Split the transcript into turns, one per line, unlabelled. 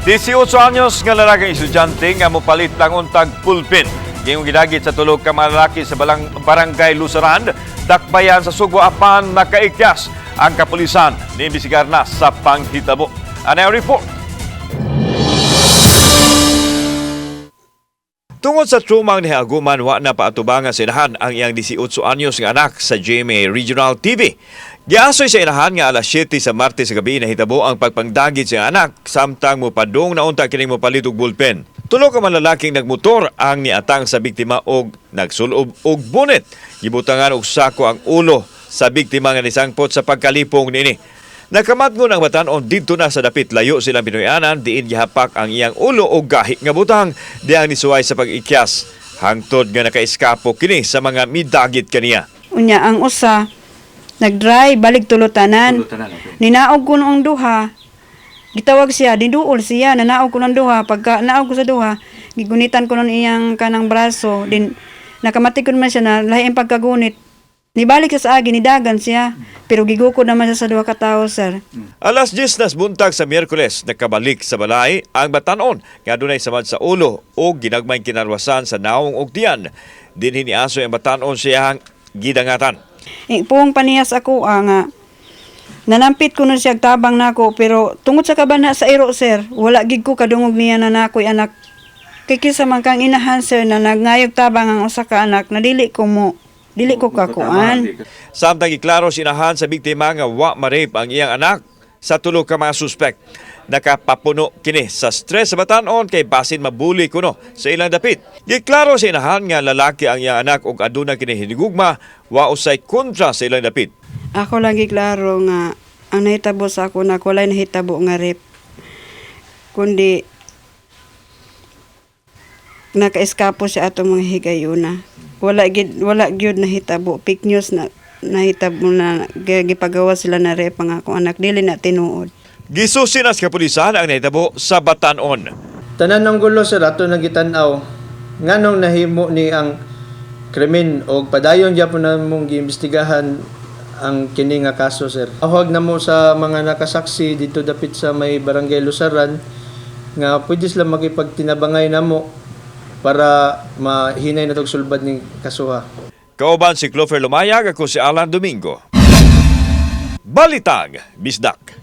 18 anyos nga lalaking estudyante nga mopalit lang untag pulpin. Gayong gidagit sa tulo ka mga lalaki sa Barangay Lusaran, Dakbayan sa Sugbo apan nakaikyas ang kapulisan, niimbestigar na sa panghitabo. Ano ang report? Tungod sa trumang nihaguman, wa na paatubangan sa inahan ang iyang 18 anyos nga anak sa GMA Regional TV. Giasoy sa inahan nga alas 7 sa Martes sa gabi nahitabo ang pagpangdagit sa iyang anak samtang mopadong na unta kining mopalit og bullpen. Tulo ka mga lalaking nagmotor ang niatang sa biktima og nagsulob og bonnet. Gibutangan og sako ang ulo sa biktima nga nisangpot sa pagkalipong niini. Nakamatngon ang batan-on didto na sa dapit layo silang Pinoyanan diin gihapak ang iyang ulo og gahi nga butang diyang nisuway sa pag-ikyas hangtod nga nakaiskapo kini sa mga midagit kaniya.
Unya ang usa nagdrive balik Tulutanan. Ninaog ko noong duha. Gitawag siya, diduol siya, nanaog ko ng duha. Pagka naog ko sa duha, gigunitan ko nun iyang kanang braso. Din nakamati ko naman siya na lahi ang pagkagunit. Nibalik siya sa agi, nidagan siya. Pero gigukod naman siya sa duha ka tawo, sir.
Alas 10 nas buntag sa Miyerkules, nakabalik sa balay ang batan-on nga adunay samad sa ulo o ginagmayng kinarwasan sa naong og tiyan. Dinhi niasoy ang batan-on siyang gidangatan.
Eh, puong paniyas ako nga nanampit ko nun siya og tabang nako, pero tungod sa kabana sa iro, sir, wala gid ko kadungog niya na nakoy anak, kay kisa man kang inahan, sir, na nagngayog tabang ang usa ka anak na dili ko mo dili ko kakuan.
Samtang giklaro sinahan sa biktima nga wa ma-rape ang iyang anak sa tulo ka mga suspek. Nakapapuno kini sa stress sa batan-on kay basin mabuli kuno sa ilang dapit. Giklaro sa inahan nga lalaki ang iyang anak ug aduna kini hinigugma, wa usay kontra sa ilang dapit.
Ako lagi klaro nga ang nahitabo sa ako na walay nahitabo nga rape, kundi nakaeskapo siya atong mga higayuna. Wala gid, wala gyud nahitabo. Fake news na nahitabo na gipagawa sila na rape ang akong anak, dili na tinuod.
Gisusi na sa kapulisan ang nahitabo sa batan-on.
Tanan ng gulo, sir, ato nang gitan-aw nganong nahimo ni ang krimen og padayon gyapon namong giimbestigahan ang kini nga kaso, sir. Awag na mo sa mga nakasaksi dito dapit sa may Barangay Lusaran nga pwede sila makipagtinabangay namo para mahinay na tog sulbad ning kasuha.
Kauban si Clover Lumayag, ako si Alan Domingo. Balitang Bisdak.